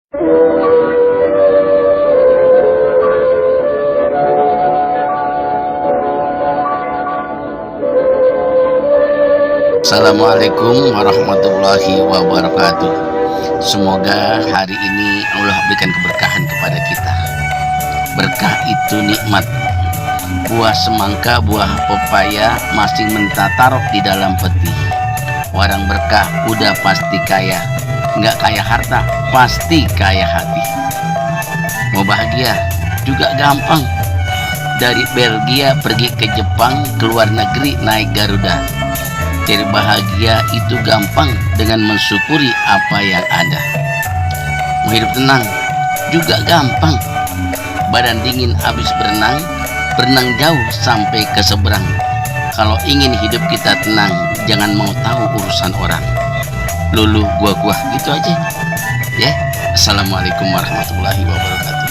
Assalamualaikum warahmatullahi wabarakatuh. Semoga hari ini Allah berikan keberkahan kepada kita. Berkah itu nikmat. Buah semangka, buah pepaya masih mentatarok di dalam peti. Orang berkah udah pasti kaya. Nggak kaya harta, pasti kaya hati. Mau bahagia juga gampang. Dari Belgia pergi ke Jepang, keluar negeri naik Garuda. Cari bahagia itu gampang dengan mensyukuri apa yang ada. Mau hidup tenang juga gampang. Badan dingin habis berenang, berenang jauh sampai ke seberang. Kalau ingin hidup kita tenang, jangan mau tahu urusan orang. Luluh gua gitu aja. Ya. Assalamualaikum warahmatullahi wabarakatuh.